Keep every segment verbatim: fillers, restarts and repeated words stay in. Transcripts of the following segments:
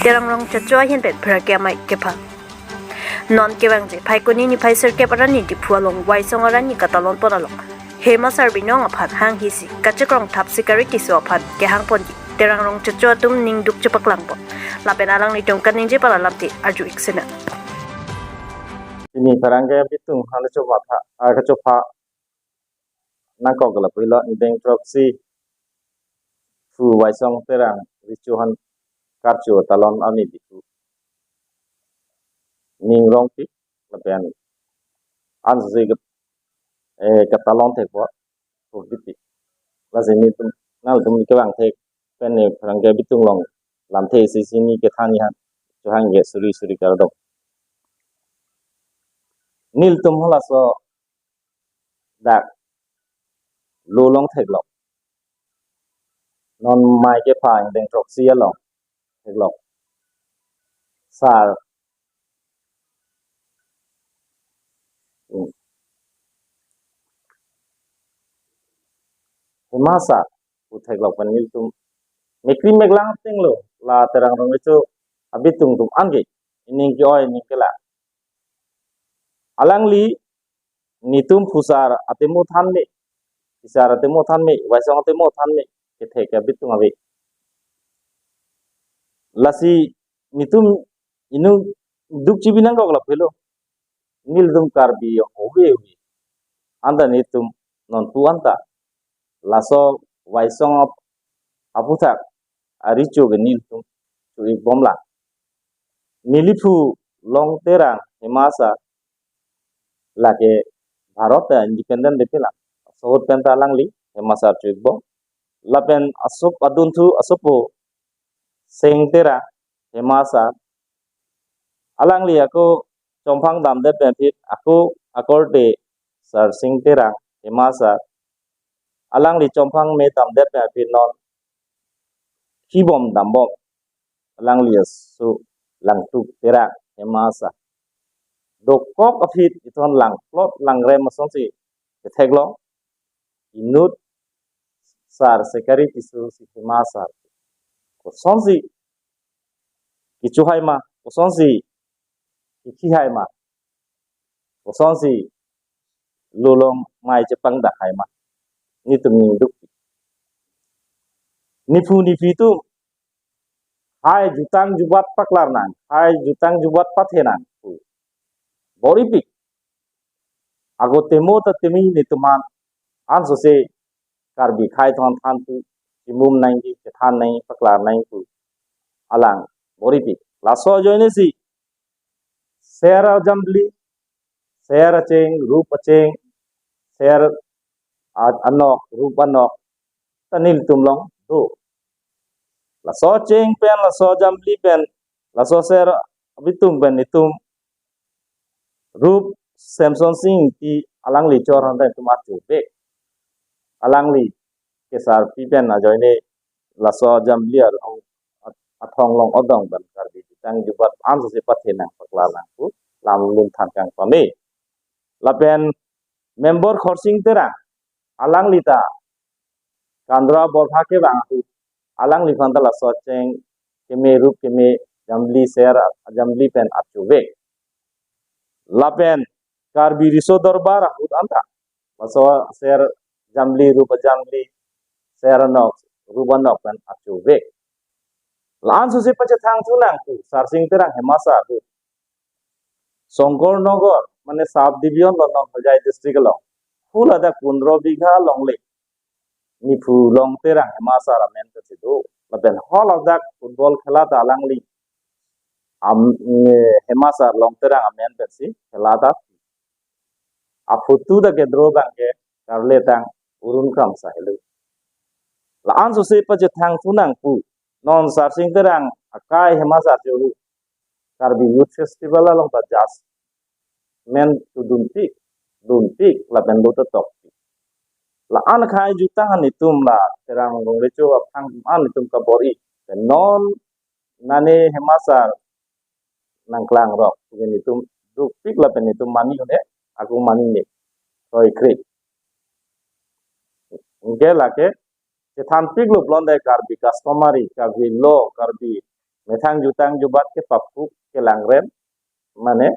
Terang Rongchacho ahin pen pherangke amei kephan. Non kevangji Phaikuni niphai sirkep arni Diphu along Waisong arni katalon pon along Hema Sar binong aphan hanghisi kachekrong thap Sikari Tisso aphan kehang ponji Terang Rongchacho atum ningduk chepaklang pon. Lapen alanglitum kaningje pen alamthe arju ik sinang. Pini pherangke abitung halacho matha, ah, kachopha nangkok la pulo, ingdeng throksi phu Waisong Terang Richo aphan karcho talon arni Diphu ning rongpik lapen ansi ke, eh, katalon thekpo, pupiti. Lasi nelitum, nangtum kevang thek pen ne pherangke abitung along lamthe isi isi ne kethan ihan, chohangke suri suri kardom. Nelitum halaso dak lo long theklong. Non mei kepha ingdeng throksi along theklong. Sar. Hmm. Hema Sar pu theklong pen nelitum mekri meklang ateng lo, la Terang Rongchacho abitung atum anke ining ke-oi ining kelang. Alangli netum phu sar atemo than me, sar atemo than me, Waisong atemo than me, kethek abitung ave. Lasi netum inut duk chibi nangkok la pulo. Nelitum Karbi ove ove anta netum nonpu anta laso Waisong ap-, aphuthak aricho ke nelitum cho-ik bomlang. Neli phu Long Terang Hema Sar lake Bharat ta independent de pilang. Sohot pen ta alangli Hema Sar cho-ik bom. Lapen asop adunthu asopo Seng Terang Hema Sar. Alangli ako chomphang damdet pen aphi ako akorte Sar Seng Terang Hema Sar. Alangli chomphang me damdet pen aphi non kibom dambom. Alangli aso Langtuk Terang Hema Sar. Dokok aphi ithon langplot langrem asonsi ketheklong. Inut Sar Sikari Tisso si Hema Sar. Kosonsi kecho hai ma, kosonsi kekhi hai ma, kosonsi lo long mei chepangdak hai ma, netum ningduk. Nephu nephi atum hai jutang jubat paklar nang, hai jutang jubat pathe nang pu bor-ipik. Ako temo ta temi netum an, ansose Karbi akhei atum aphan thanpo, chimum nangji, chethan nangji, paklar nangji pu alang bor-ipik. Laso ajoine si ser ajambli, ser acheng, rup acheng, ser a-, anok, rup anok ta nelitum along do. Laso acheng pen, laso ajambli pen, laso ser abitung pen netum rup Semson Sing Ingti alangli chor han ta netum archuvek. Alangli kesarpi pen ajoine laso ajambli ar-, athong along odong pen Karbi jutang jubat ansose pathe nang paklar nang pu lam lun than kang pame. Lapen member Khorsing Terang, alangli ta Kandra Borpha kevang ahut, alangliphan ta laso acheng keme, rup keme, jambli, ser ajambli pen archuvek. Lapen Karbi Riso Dorbar ahut anta laso ser jambli, rup ajambli, ser anok, rup anok pen archuvek. La-ansose pachethang thu nang pu Sar Sing Terang Hema Sar ahut Songkor Nogor, mane sub division lo non Hojai district along, haladak pundro bigha longle nephu Long Terang Hema Sar amen pensi do. Lapen haladak football khela ta alangli am, eh, Hema Sar Long Terang amen pensi khela ta. Aphoto ta kedraw abang ke Karletang Urun Kramsa helo. La-ansose pachethang thu nang pu non Sar Sing Terang akai Hema Sar cho ahut Karbi Youth Festival along ta judge men tu dunpik, dunpik lapen lo ta tokpik. La-an akhei jutang an netum la Terang Rongchacho aphan an netum kabor-i. Pen non nane Hema Sar nangklang rok, pu netum dukpik lapen netum mani un-e, ako mani ne, toikre. Anke lake chethanpik lo pulote Karbi customary, Karbi law, Karbi methang jutang jubat ke papuk ke langrem mane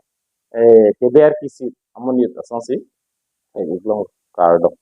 eh keber kisit amonit asonsi eh iklong kardom.